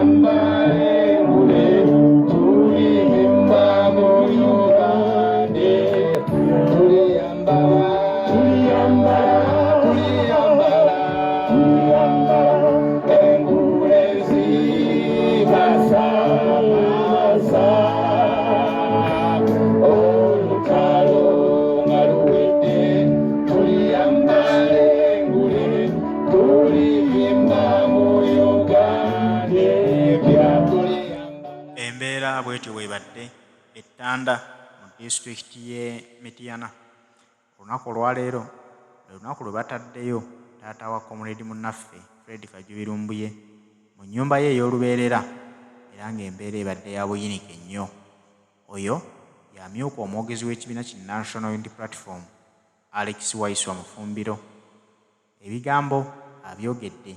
Tuliyambala engule, tulivimba mu Uganda. Tuliyambala, tuliyambala, tuliyambala, tuliyambala engule zimasamasa. Olutalo nga luwedde, tuliyambala engule, tulivimba mu Uganda empya. Tuliyambala. Embeera bwetyo bwebadde ettanda mu disitulikiti y'e Mityana. Olunaku olwaleero lwe lunaku lwe bataddeyo taata wa Comrade munnaffe Fred Kajubi Lumbuye mu nnyumba ye ey'olubeerera era ng'embeera ebadde ya buyinike nnyo. Oyo y'amyuka omwogezi w'ekibiina ki National Unity Platform Alex Waiswa Mufumbiro. Ebigambo abyogedde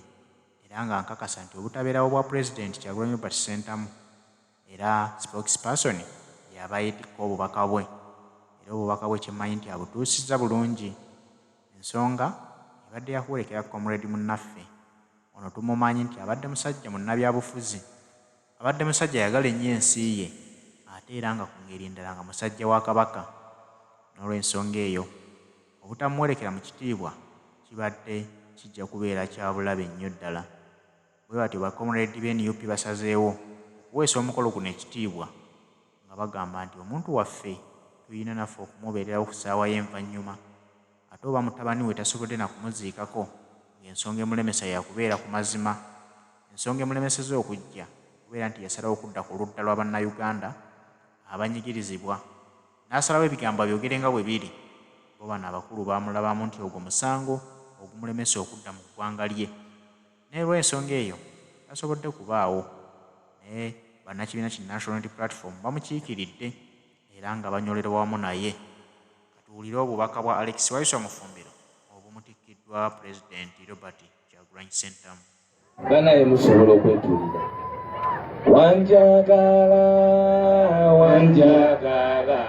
era nga nkakasa nti obutabeerawo bwa Pulezidenti Kyagulanyi Robert Ssentamu era spokesperson y'aba yeetikka obubaka bwe era obubaka bwe kyemmanyi nti abutuusizza bulungi. Ensonga ebadde ya kuwerekera Comrade munnaffe ono tumumanyi nti abadde musajja munnabyabufuzi, abadde musajja ayagala ennyo ensi ye ate era nga ku ngeri endala nga musajja wa Kabaka. N'olwensonga eyo obutamuwerekera mu kitiibwa kibadde kijja kubeera kya bulabe nnyo ddala. Bwe batyo ba Comrade be nup basazeewo okuweesa omukolo guno ekitiibwa nga bagamba nti omuntu waffe tulina naffe okumubeererawo ku ssaawa y'envannyuma ate oba mutabani we tasobodde na kumuziikako ng'ensonga emulemesa ya kubeera ku mazima. Ensonga emulemesezza okujja kubeera nti yasalawo okudda ku ludda lwa Bannayuganda abanyigirizibwa n'asalawo ebigambo abyogere nga bwe biri. Bo bano abakulu baamulabamu nti ogwo musango ogumulemesa okudda mu ggwanga lye. N'elwensonga eyo tasobodde kubaawo naye bannakibiina ki National Unity Platform bamukiikiridde era nga banyolerwa wamu naye. Katuwulire obubaka bwa Alex Waiswa Mufumbiro obumutikkiddwa Pulezidenti Robert Kyagulanyi Ssentamu. Banaye musobola okwetuulira. Wanjagala, wanjagala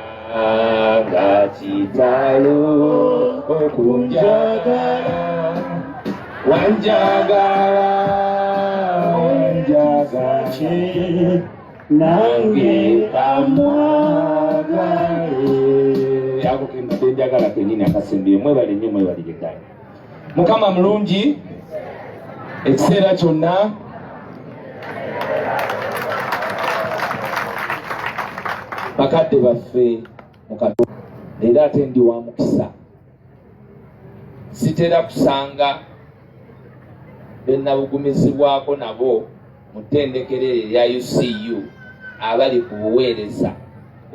nga kitalo okunjagala, wanjagala, wanjagala nange kamwagale. Ako kembadde njagala kenyini akasembyeyo. Mwebale nnyo, mwebalire ddala. Mukama mulungi ekiseera kyonna. Bakadde baffe mukato, era ate ndi wa mukisa, sitera kusanga benabugumizibwako nabo mu ttendekero eryo erya UCU abali ku buweereza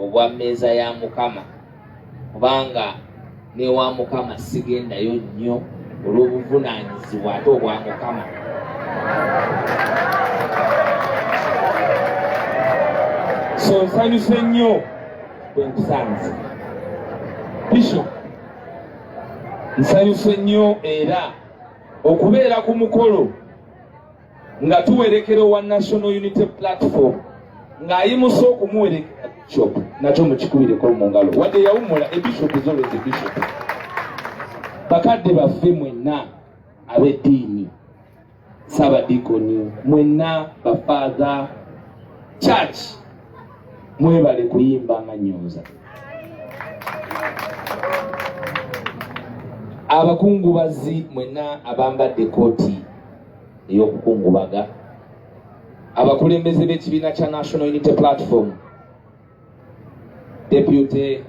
obwa mmeeza ya Mukama, kubanga n'ewa Mukama sigendayo nnyo olw'obuvunaanyizibwa ate obwa Mukama. So nsanyuse nnyo bwe nkusanze Bishop, nsanyuse nnyo era okubeera ku mukolo nga tuwerekera owa National Unity Platform ng'ayimusa okumuwerekera bishop, nakyo mukikubireko mu ngalo wadde yawummula. A bishop is always a bishop. Bakadde baffe mwenna ab'eddiini, Ssaabadiikoni mwenna, bafaatha, church, mwebale kuyimba nga nnyonza. Abakungubazi mwenna abambadde kooti ey'okukungubaga, abakulembeze b'ekibiina kya National Unity Platform, deputy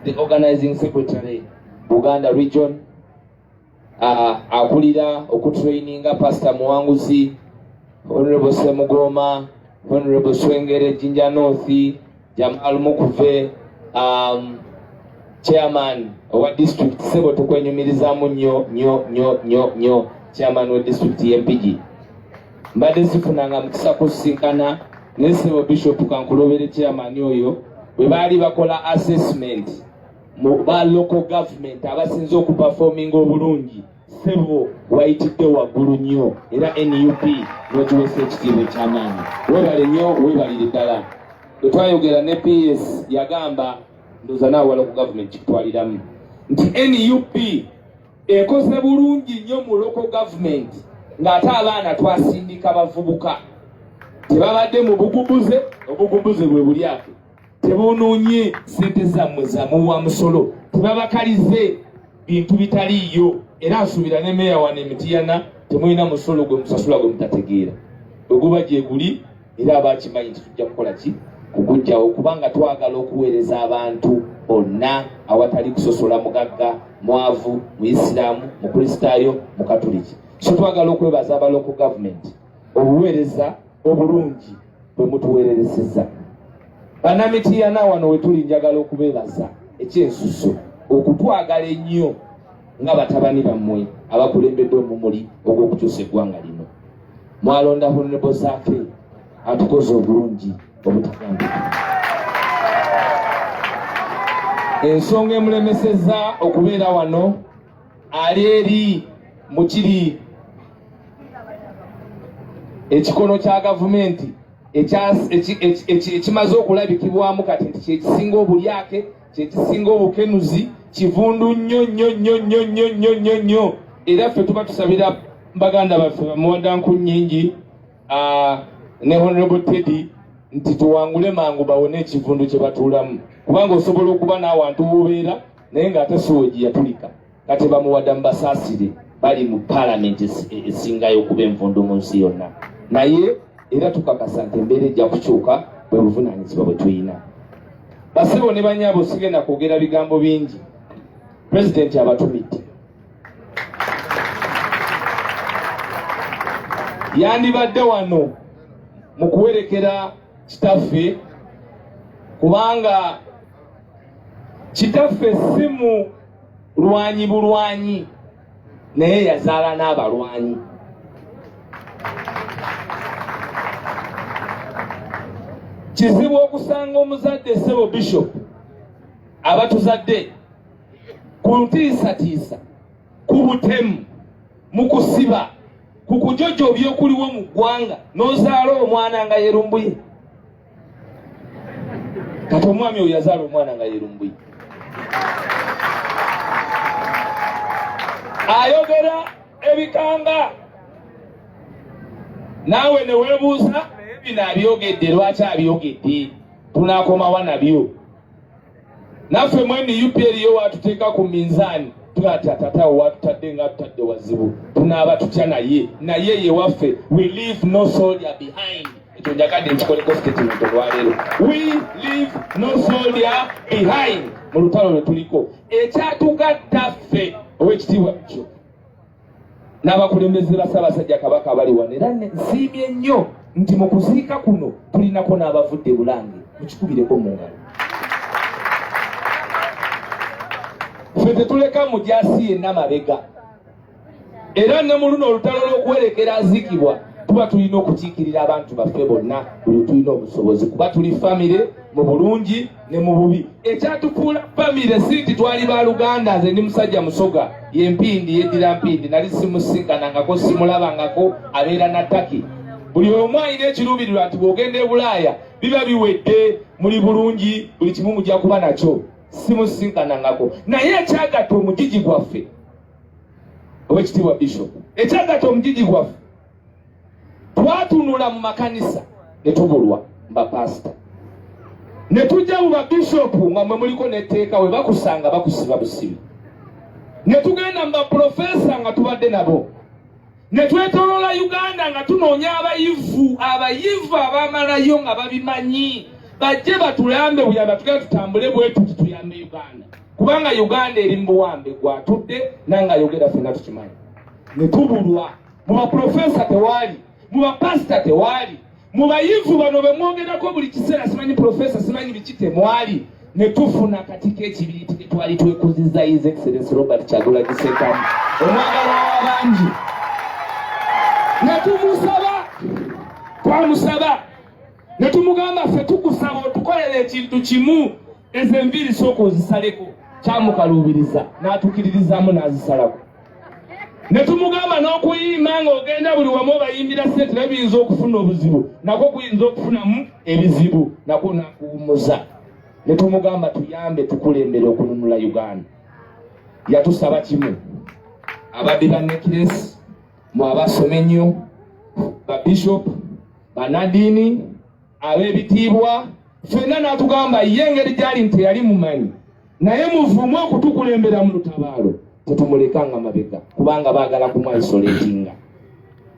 the organizing secretary Buganda region, akulira okutraininga Pastor Muwanguzi, Honorable Semugoma, Honorable Swengere Jinja North, Jamal Mukuve, chairman owa district, sebo tukwenyumirizaamu nnyo nnyo nnyo nnyo nnyo, chairman wa district y'Empigi. Mbadde sifunanga mukisa kusisinkana naye sebo Bishop kankulobere chairman oyo bwe baali bakola assessment mu ba local government abasinze okuperforminga obulungi, sebo wayitidde waggulu nnyo era NUP n'ogiweesa ekitiibwa eky'amaanyi. Weebale nnyo, weebalire ddala. Bwe twayogera ne PS yagamba, ndowooza naawe wa local government kikutwaliramu, nti NUP ekoze bulungi nnyo mu local government. Ng'ate abaana twasindika bavubuka, tebabadde mu bugubuze. Obugubuze bwe bulyake, tebonoonye ssente zammwe zamuwa musolo, tebabakalize bintu bitaliiyo. Era nsuubira ne meeya wano emitiyana temulina musolo gwe musasula gwe mutategeera. Bwe guba gyeguli, era aba akimanyi nti tujja kukola ki kugujjawo, kubanga twagala okuweereza abantu bonna awatali kusosola mugagga, mwavu, muyisiraamu, mukristaayo, mukatuliki. So twagala okwebaza aba local government obuweereza obulungi bwe mutuweereresezza. Bannamitiyana wano wetuli, njagala okubeebaza ekyensusso okutwagala ennyo nga batabani bammwe abakulembedde omumuli ogw'okukyusa eggwanga lino. Mwalonda Honorable Zaake, atukoze obulungi obutagambika. Ensonga emulemesezza okubeera wano, ali eri mu kiri ekikono kya gavumenti ekimaze okulabikibwamu kati nti kyekisinga obulyake, kyekisinga obukenuzi, kivundu nnyo nnyo nnyo nnyo nnyo nnyo nnyo nnyo. Era ffe tuba tusabira baganda baffe bamuwadanku nnyingi ne Honorable Teddy nti tuwangule mangu bawone ekivundu kye batuulamu, kubanga osobola okuba n'awantu wobeera naye ng'ate suweji yatulika. Kati bamuwadda mubasaasire, bali mu paalamenti esingayo okuba envundu mu nsi yonna, naye era tukakasa nti embeera ejja kukyuka. Bwe buvunaanyizibwa bwe tulina. Basebo ne banyabo, sigenda kwogera bigambo bingi. Pulezidenti abatumidde. Yandibadde wano mu kuwerekera kitaffe, kubanga kitaffe si mulwanyi bulwanyi, naye yazaala n'abalwanyi. Kizibu okusanga omuzadde, ssebo bishop, abatuzadde ku ntiisatiisa, ku butemu, mu kusiba, ku kujojobya okuliwo mu ggwanga, n'ozaala omwana nga yerumbuye. Kati omwami oyo yazaala omwana nga yerumbuye, ayogera ebikanga, naawe ne weebuuza, naye bino abyogedde lwaki? Abyogedde tunaakomawa nabyo? Naffe mwene UP eriyo watuteeka ku minzaani, tugatya tatawo watutadde nga tutadde wazibu, tunaaba tutya? Naye ye waffe. We leave no soldier behind. Ekyo njagadde nkikoleko statement olwaleero. We leave no soldier behind mu lutalo lwe tuliko. Ekyatugatta ffe, owekitiibwa kyo n'abakulembeze ba Ssaabasajja Kabaka abali wano, era nsiimye nnyo nti mu kuziika kuno tulinako n'abavudde Bulange, mukikubireko mu ngalo. Ffe tetuleka mujaasi yenna mabega, era ne mu luno olutalo lw'okuwerekera aziikibwa tuba tulina okukiikirira abantu baffe bonna buli tulina obusobozi, kuba tuli famire mu bulungi ne mu bubi. Ekyatufuula famire si nti twali ba luganda. Nze ndi musajja Musoga, yempindi yeddira mpindi, nali simusinkanangako, simulabangako, abeera na Taki. Buli omu alina ekiruubirirwa nti bw'ogenda e Bulaaya biba biwedde, muli bulungi, buli kimu mujja kuba nakyo. Simusinkanangako, naye ekyagatta omugigi gwaffe, owekitiibwa bishop, ekyagatta omugigi gwaffe, twatunula mu makanisa ne tubulwa bapasita, ne tujja mu babishopu nga mwe muliko netteeka, we bakusanga bakusiba busibi, ne tugenda mu baprofesa nga tubadde nabo, ne twetoloola Uganda nga tunoonya abayivu, abayivu abamalayo nga babimanyi, bajje batulambe buyamba, tugenda tutambule bwe tuti tuyambe Uganda, kubanga Uganda eri mu buwambe. Gwatudde nange ayogera, ffenna tukimanyi. Ne tubulwa. Mu baprofesa tewaali, mu bapasita tewaali, mu bayivu bano be mwogerako buli kiseera, simanyi profesa, simanyi biki, temwali. Ne tufuna akati k'ekibiriiti ke twali twekuziza, His Excellence Robert Kyagulanyi Ssentamu, omwagalwa w'abangi. Ne tumusaba, twamusaba ne tumugamba, ffe tukusaba otukolera ekintu kimu, ezo enviiri sooka ozisaleko. Kyamukaluubiriza, n'atukiririzaamu n'azisalako. Ne tumugamba n'okuyimba ng'ogenda buli wamu obayimbira ssente naye biyinza okufuna obuzibu, nako kuyinza okufunamu ebizibu, nako nakuwummuza. Ne tumugamba tuyambe tukulembere okununula Uganda. Yatusaba kimu: ababbi ba necklace. Mwe abasoma ennyo, ba bishop, banadiini, ab'ebitiibwa, ffenna n'atugamba ye engeri gyali nti teyali mumanyi, naye muvumu okutukulembera mu lutabaalo, tetumulekanga mabega kubanga baagala kumwaisoletinga.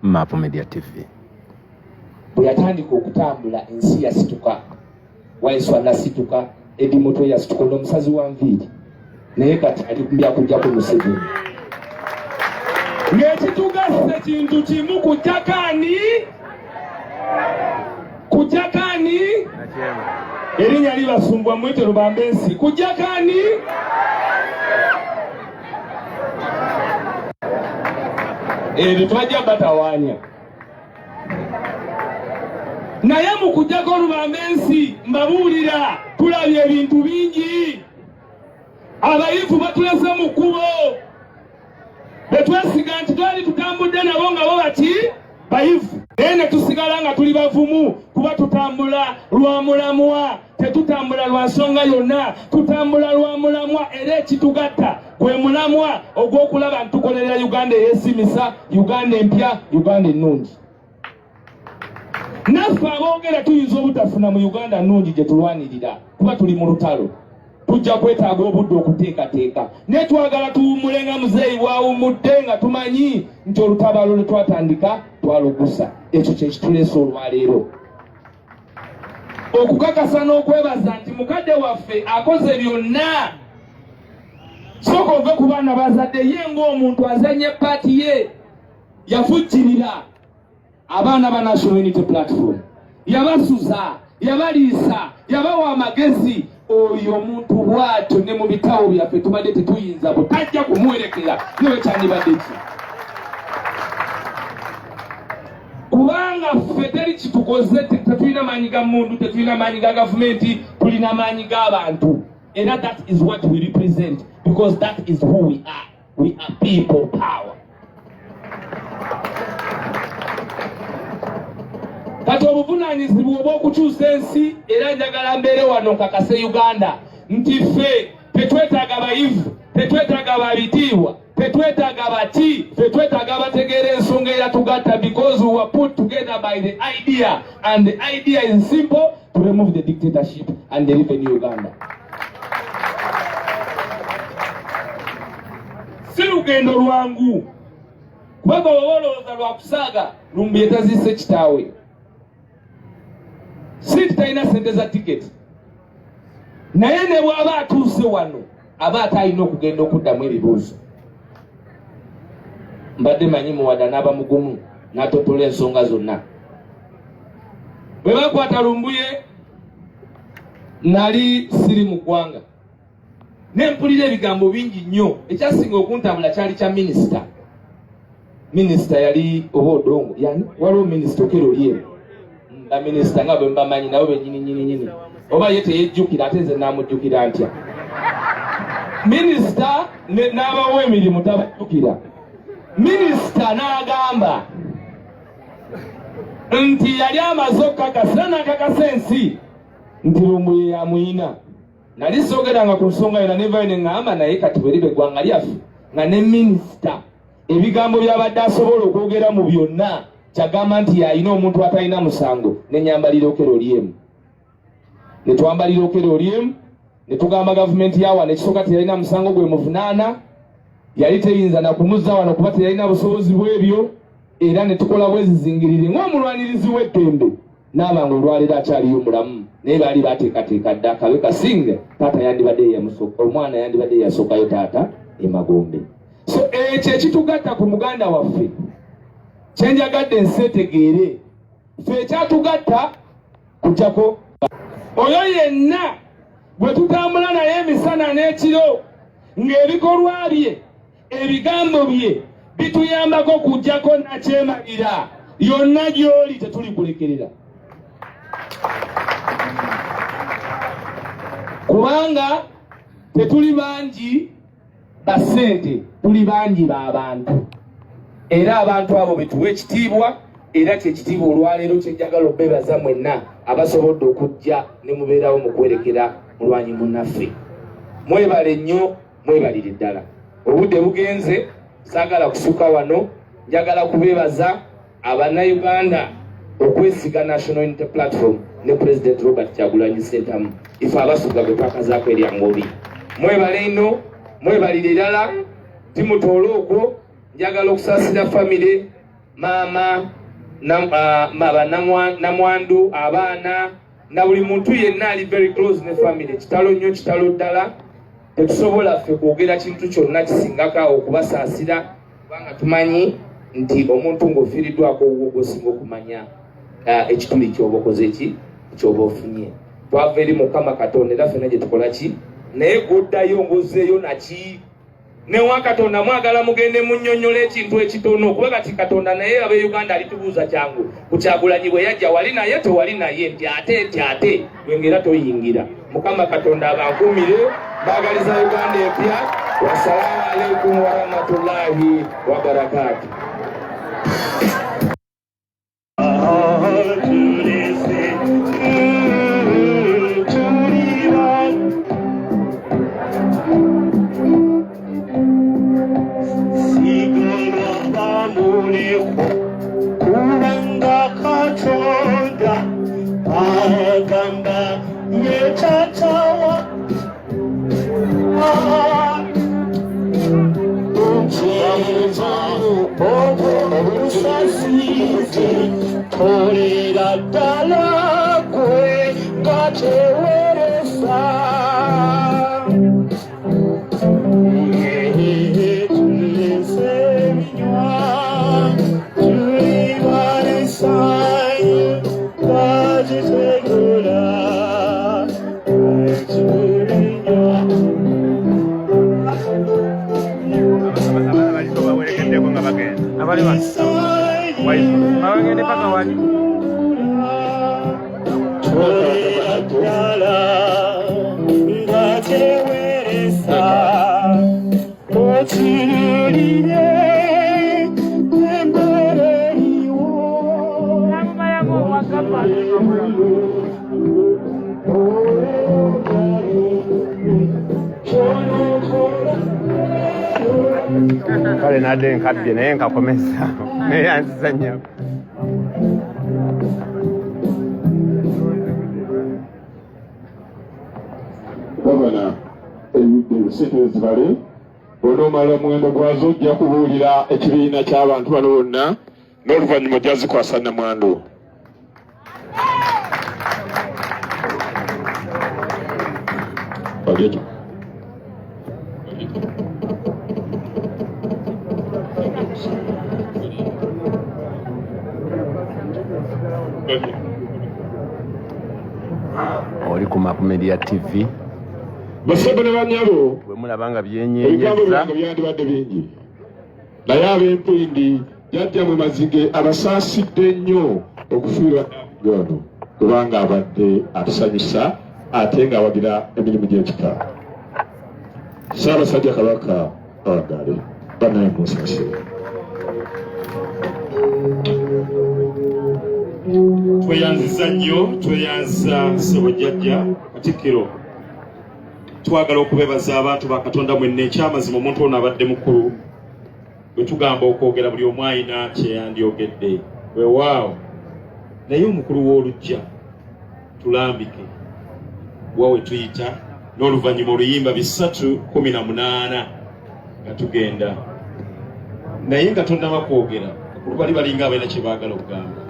Map Media TV. Bwe yatandika okutambula ensi yasituka, Waiswa nasituka, Eddie Mutwe yasituka, ono omusazi wa nviiri naye kati ali byakujjako Museveni. Ng'ekitugasse kintu kimu, kujjako ani? Kujjako ani? Erinnya libasumbwa mwite lubamba ensi. Kujjako ani? Ebyo tubajja batawaanya. Naye mu kujjako olubamba ensi, mbabuulira, tulabye ebintu bingi. Abayivu batulese mu kkubo, betwesiga nti twali tutambudde nabo nga bo baki bayivu, naye ne tusigala nga tuli bavumu, kuba tutambula lwa mulamwa, tetutambula lwa nsonga yonna, tutambula lwa mulamwa. Era ekitugatta gwe mulamwa ogw'okulaba nti tukolerera Uganda eyeesimisa, Uganda empya, Uganda ennungi. Naffe aboogera tuyinza obutafuna mu Uganda nnungi gye tulwanirira, kuba tuli mu lutalo, tujja kwetaaga obudde okuteekateeka, naye twagala tuwummule nga muzeeyi bw'awummudde, nga tumanyi nti olutabaalo lwe twatandika twalugusa. Ekyo kye kituleese olwaleero okukakasa n'okwebaza nti mukadde waffe akoze byonna. Sooka ove ku baana bazadde, ye ng'omuntu azanye paati ye, yafujjirira abaana ba National Unity Platform, yabasuza, yabaliisa, yabawa amagezi. Oyo omuntu bw'atyo ne mu bitabo byaffe tubadde tetuyinza butajja kumuwerekera newe kyandibadde ki, kubanga ffe teri kitukoze. Tetulina maanyi ga mundu, tetulina maanyi ga gavumenti, tulina maanyi g'abantu. Era that is what we represent, because that is who we are. We are people power. Kati obuvunaanyizibwa obw'okukyusa ensi, era njagala mbeere wano nkakase Uganda nti ffe tetwetaaga bayivu, tetwetaaga babitiibwa, tetwetaaga baki, ffe twetaaga abategeera ensonga era tugatta, because we were put together by the idea, and the idea is simple: to remove the dictatorship and deliver new Uganda. Si lugendo lwangu, kubanga oba olowooza lwakusaaga. Lumbuye taziise kitaawe, si nti talina sente za tiketi, naye ne bw'aba atuuse wano aba ate alina okugenda okuddamu ebibuuzo. Mbadde manyi muwada n'aba mugumu n'atotola ensonga zonna. Bwe bakwata Lumbuye nali siri mu ggwanga, ne mpulira ebigambo bingi nnyo. Ekyasinga okuntabula kyali kya minisita. Minisita yali oba Odongo, yani waliwo minisita Okello Oryem. Baminisita nga bwe mbamanyi nabo benyini nyini nyini, oba ye teyejjukira, ate nze namujjukira ntya? Minisita n'abawa emirimu tabajjukira. Minisita n'agamba nti yali amaze okukakasa era n'akakasa ensi nti Lumbuye yamuyina. Nali soogeranga ku nsonga yona, nevayo ne ŋŋamba, naye kati bwe liba eggwanga lyaffe nga ne minisita ebigambo by'abadde asobola okwogera mu byonna kyagamba nti yalina omuntu atalina musango, ne nyambalira Okello Oryem, ne twambalira Okello Oryem, ne tugamba gavumenti ya wano ekisooka teyalina musango gwe muvunaana, yali teyinza na kumuzza wano kuba teyalina busobozi bw'ebyo. Era ne tukola bwezizingirire ng'omulwanirizi w'eddembe n'abanga olwaleero akyaliyo mulamu, naye baali bateekateeka dda akabe kasinge taata yandibadde yamusooka, omwana yandibadde yasookayo taata emagombe. So ekyo ekitugatta ku muganda waffe kyenjagadde ensi etegeere, ffe ekyatugatta kujjako oyo yenna gwe tutambula naye emisana n'ekiro ng'ebikolwa bye, ebigambo bye bituyambako kujjako nakyemalira. Yonna gy'oli tetuli kulekerera, kubanga tetuli bangi ba ssente, tuli bangi b'abantu, era abantu abo betuwa ekitiibwa. Era kyekitiibwa olwaleero kyenjagala obebaza mwenna abasobodde okujja ne mubeerawo mu kuwerekera mulwanyi munnaffe. Mwebale nnyo, mwebalire ddala. Obudde bugenze, saagala kusukka wano. Njagala kubeebaza Abannayuganda okwesiga National Unity Platform ne President Robert Kyagulanyi Ssentamu, ife Abasuga gwe twakazaako erya Ngobi. Mwebale ino, mwebalire irala, timutoole okwo. Njagala okusaasira famire, maama, namwandu, abaana na buli muntu yenna ali very close ne famire. Kitalo nnyo, kitalo ddala. Tetusobola ffe kwogera kintu kyonna kisingako awo okubasaasira, kubanga tumanyi nti omuntu ng'ofiiriddwako owuwo gw'osinga okumanya ekituli kyoba okoze ki kyoba ofunye. Twava eri Mukama Katonda, era ffenna gye tukola ki, naye gw'oddayo ng'ozzeeyo naki newa Katonda. Mwagala mugende munnyonnyola ekintu ekitono, kuba kati Katonda naye ab'e Uganda alitubuuza kyangu ku Kyagulanyi bwe yajja wali naye tewali naye, nti ate nti ate gwe ng'era toyingira. Mukama Katonda abankuumire, baagaliza Uganda empya. Wassalamu alaikum warahmatullahi wabarakatu. Kubanga Katonda agamba ye taatawa obusasizi tolera ddala gwe nga teweresa. Abaana baliko bawerekeddeko nga bagenda. Abali wano bagende paka wali. Tolera ddala nga teweresa otunulire embeera eriwo. Namumayamu obwagapa. Kale nadde nkabbye naye nkakomeza naye anziza nnyo. Gavana, ebisente zibale, bw'onoomala omuwendo gwazo ojja kubuulira ekibiina ky'abantu bano bonna, n'oluvannyuma ojja zikwasa namwandu. Bageti. Oli ku Map Media TV. Basebo ne banyabo, bwe mulaba nga ebigambo byenyenyeza byange byandibadde bingi, naye ab'empindi jjajja mwe Mazige abasaasidde nnyo okufiirwa ono, kubanga abadde atusanyusa ate ng'awagira emirimu gy'ekika. Ssaabasajja Kabaka awangale. Bannaye munsasire. Tweyanziza nnyo, tweyanziza ssebo jjajja Katikkiro. Twagala okubebaza abantu ba Katonda mwenna. Ekyamazima omuntu ono abadde mukulu. Bwe tugamba okwogera, buli omu ayina kyeyandyogedde, weewaawo, naye omukulu w'oluggya tulambike wa we tuyita n'oluvannyuma oluyimba 318 nga tugenda, naye nga tonnaba kwogera, bakulu bali balinga abalina kye baagala okugamba.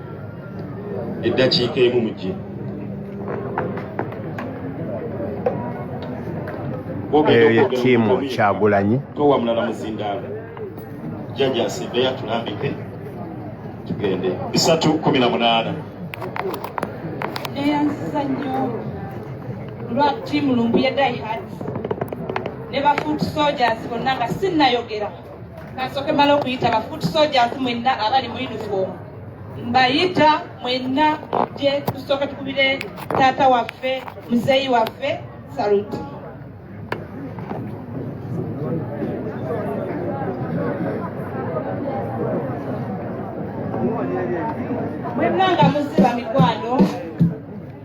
Eddakiika emu mujje. Eyo ye ttiimu Kyagulanyi. Towa mulala muzindaalo. Jjajja asembeyo atulambike tugende. 318. Neyanziza nnyo lwa ttiimu Lumbuye Diehards ne ba foot soldiers bonna. Nga sinnayogera, kansooke mala okuyita ba foot soldiers mwenna abali mu uniform. Mbayita mwenna gye tusooke tukubire taata waffe, muzeeyi waffe saluti. Mwenna nga muziba mikwano,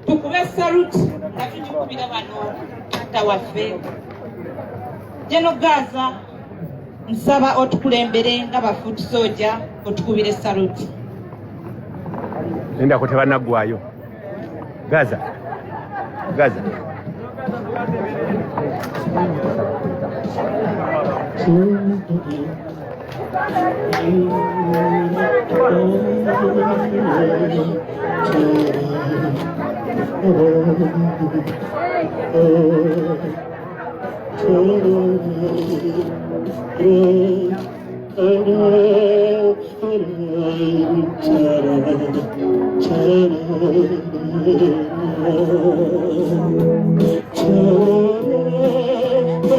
tukube saluti nga tugikubira bano taata waffe. Jeno Gaza, nsaba otukulembere nga ba foot soldier. Otukubire saluti. Lindako tebanaggwayo. Gaza. Gaza.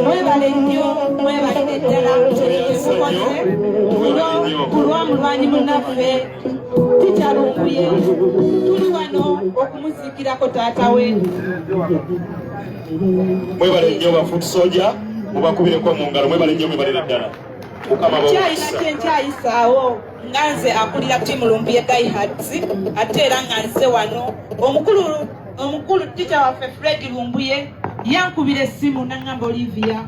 Mwebale nnyo, mwebalire ddala kyemukoze ku lw'omulwanyi munnaffe Teacher Lumbuye. Tuli wano okumuziikirako taata we. Mwebale nnyo ba foot soldier, mubakubireko mu ngalo. Mwebale nnyo, mwebalire ddala. Mukama Kyalina bawukisa. Kyenkyayisaawo nga nze akulira ttiimu Lumbuye Diehards, ate era nga nze wano omukulu teacher waffe Fred Lumbuye yankubira essimu naŋŋamba, "Olivia,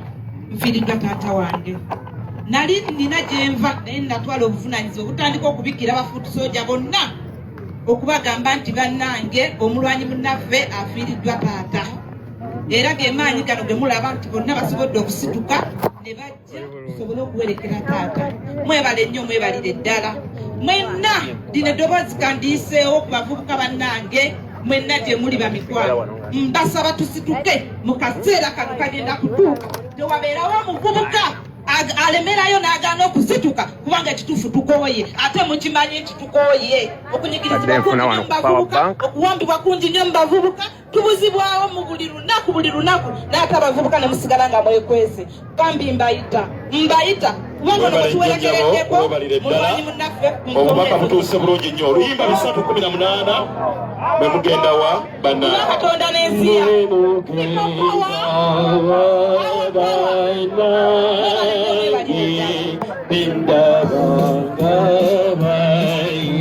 nfiiriddwa taata wange." Nali nina gyenva, naye natwala obuvunaanyizibwa obutandika okubikira ba foot soldier bonna okubagamba nti bannange, omulwanyi munnaffe afiiriddwa taata, era gemaanyi gano ge mulaba nti bonna basobodde okusituka ne bajja tusobole okuwerekera taata. Mwebale nnyo, mwebalire ddala mwenna. Lino eddoboozi kandiyiseewo ku bavubuka bannange mwenna gye muli bamikwano, mbasaba tusituke mu kaseera kano kagenda kutuuka tewabeerawo omuvubuka alemerayo n'agaana okusituka, kubanga ekituufu tukooye, ate mukimanyi nti tukooye okunyigirizibwa Badde nfuna kungi wano nnyo mu ku Power bavubuka, Bank. okuwambibwa kungi nnyo mu bavubuka, tubuzibwawo mu buli lunaku, buli lunaku, n'ate abavubuka ne musigala nga mwekwese. Bambi mbayita, mbayita, kubanga ono Mwebale nnyo nnyabo, bwe tuwerekereddeko mwebalire ddala. mulwanyi munnaffe. Obubaka butuuse bulungi nnyo. Oluyimba 318 bwe mugenda wa Kuba banna. Katonda n'ensi ya People power, our power. Mwebale nnyo, mwebalire ddala.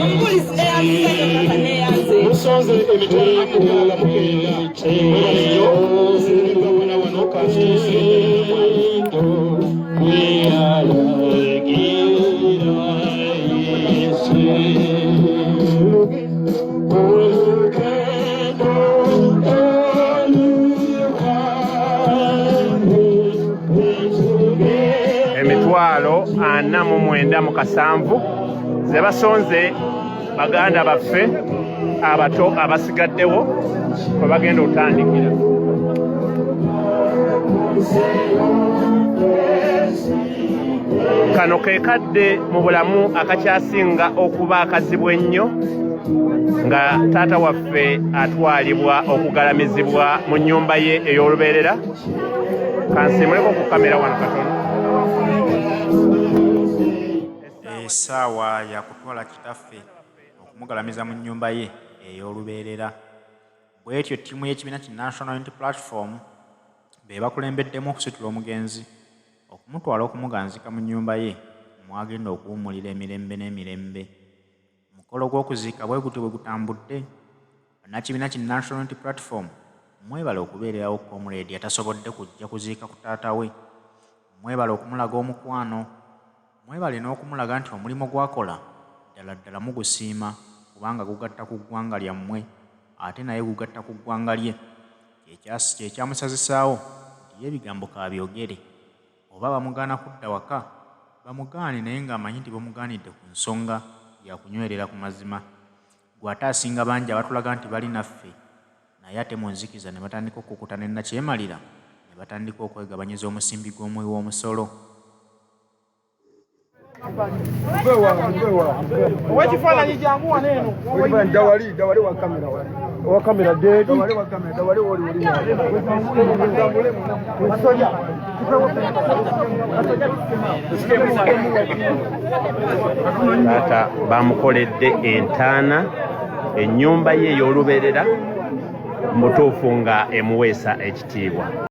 Omubulizi neyanziza nnyo papa, neyanze. Musonze 500,900. Mwebale nnyo. Nziriddwa wano kansituuse. 497,000 ze basonze baganda baffe abato abasigaddewo kwe bagenda otandikira. Kano ke kadde mu bulamu akakyasinga okuba akazibu ennyo, nga taata waffe atwalibwa okugalamizibwa mu nnyumba ye ey'olubeerera. Kansiimuleko ku kamera wano katono. Essaawa yakutwala kitaffe okumugalamiza mu nnyumba ye ey'olubeerera. Bw'etyo ttiimu y'ekibiina ki National Unity Platform be bakulembeddemu okusitula omugenzi okumutwala okumuganzika mu nnyumba ye mw'agenda okuwummulira emirembe n'emirembe. Omukolo gw'okuziika bwe gutyo bwe gutambudde. Bannakibiina ki National Unity Platform, mwebale okubeererawo comrade atasobodde kujja kuziika ku taata we. Mwebale okumulaga omukwano, mwebale n'okumulaga nti omulimu gw'akola ddala ddala mugusiima, kubanga gugatta ku ggwanga lyammwe ate naye gugatta ku ggwanga lye. Kye kyamusazisaawo nti ye ebigambo kaabyogere, oba bamugaana kudda waka bamugaane, naye ng'amanyi nti bamugaanidde ku nsonga ya kunywerera ku mazima. Gwe ate asinga bangi abatulaga nti bali naffe, naye ate mu nzikiza ne batandika okukukuta ne nnakyemalira ne batandika okwegabanyiza omusimbi gw'omuwi w'omusolo. Owekifaananyi jangu wano eno. Dawali, dawali wa kamera wali. Owa kamera deedi. Dawali wa kamera, dawali woli woli. Masoja. Taata bamukoledde entaana, ennyumba ye ey'olubeerera mu butuufu nga emuweesa ekitiibwa.